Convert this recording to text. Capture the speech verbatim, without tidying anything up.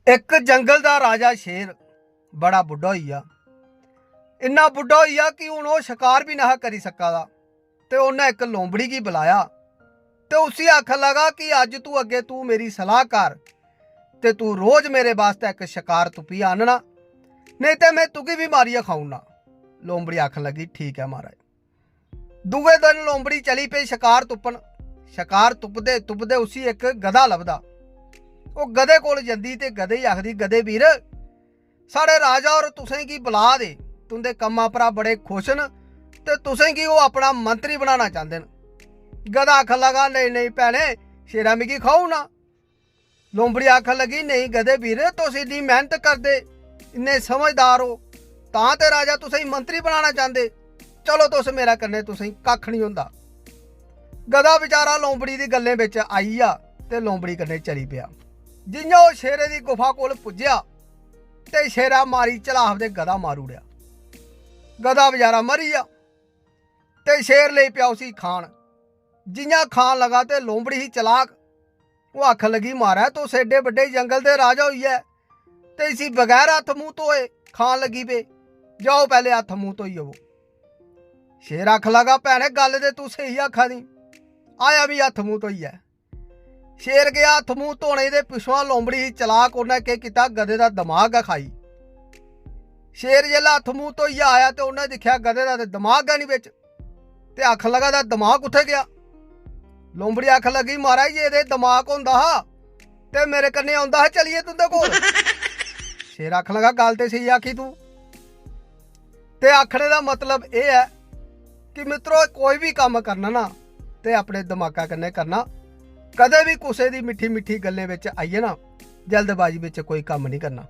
इक जंगल दा राजा शेर बड़ा बुड्ढा होई गेआ। इन्ना बुड्ढा होई गेआ कि हून ओह् शकार बी नेहा करी सका दा। ते उन्नै इक लोंबड़ी गी बलाया ते उसी आखन लगा कि अज्ज तू अग्गें तू मेरी सलाह कर ते तू रोज मेरे बास्तै इक शकार तुप्पियै आह्नना, नेईं ते में तुगी बी मारियै खाई ओड़ना। लोंबड़ी आखन लगी, "ठीक ऐ महाराज।" दूए दिन लोंबड़ी चली पेई शकार तुप्पन। शकार तुपदे तुपदे उसी इक गधा लभदा। ओह् गधे कोल जंदी ते गधे गी आखदी, "गधे वीर, साढ़े राजा होर तुसेंगी बुला दे, तुंदे कम्मा परा बड़े खुश न ते तुसेंगी ओह् अपना मंत्री बनाना चांह्दे न।" गधा आखन लगा, "नेईं, नेईं भैने, शेरा मिगी खाऊ ना।" लोंबड़ी आखन लगी, "नेईं गधे वीर, तुस इन्नी मेह्नत करदे, इन्ने समझदार ओ, तां ते राजा तुसेंगी मंत्री बनाना चांह्दे। चलो तुस मेरे कन्नै, तुसेंगी कक्ख निं होंदा।" गधा बेचारा लोंबड़ी दी गल्लें बिच आई गेआ ते लोंबड़ी कन्नै चली पेआ। जि'यां ओह् शेरे दी गुफा कोल पुज्जेआ ते शेरा मारी चलाफ दे गधा मारी ओड़ेआ। गधा बेचारा मरी गेआ ते शेर लेई पेआ उसी खान। जि'यां खान लगा ते लोंबड़ी ही चलाक, ओह् आखन लगी, "महाराज, तुस एड्डे बड्डे जंगल दे राजा होइयै ते इसी बगैर हत्थ मूंह धोए खान लगी पे। जाओ पैह्ले हत्थ मूंह धोई आवो।" शेर आखन लगा, "भैने, गल्ल ते तू स्हेई आखा दी, आया बी हत्थ मूंह धोइयै।" शेर गेआ हत्थ मूंह धोने ते पिच्छुआं लोंबड़ी ही चलाक, उन्नै केह् कीता, गधे दा दमाग गै खाई। शेर जेल्लै हत्थ मूंह धोइयै आया ते उन्नै दिक्खेआ गधे दा ते दमाग गै निं बिच। ते आखन लगा, "दा दमाग कुत्थै गेआ?" लोंबड़ी आखन लगी, "महाराज, जे एह्दे दमाग होंदा हा ते मेरे कन्नै औंदा हा चलियै तुं'दे कोल।" शेर आखन लगा, "गल्ल ते स्हेई आखी तू।" ते आखने दा मतलब एह् ऐ कि मित्रो, कोई बी कम्म करना ना ते अपने दमाका कन्नै करना। कदें बी कुसै दी मिट्ठी मिट्ठी गल्लें बिच आइयै ना जल्दबाजी बिच कोई कम्म निं करना।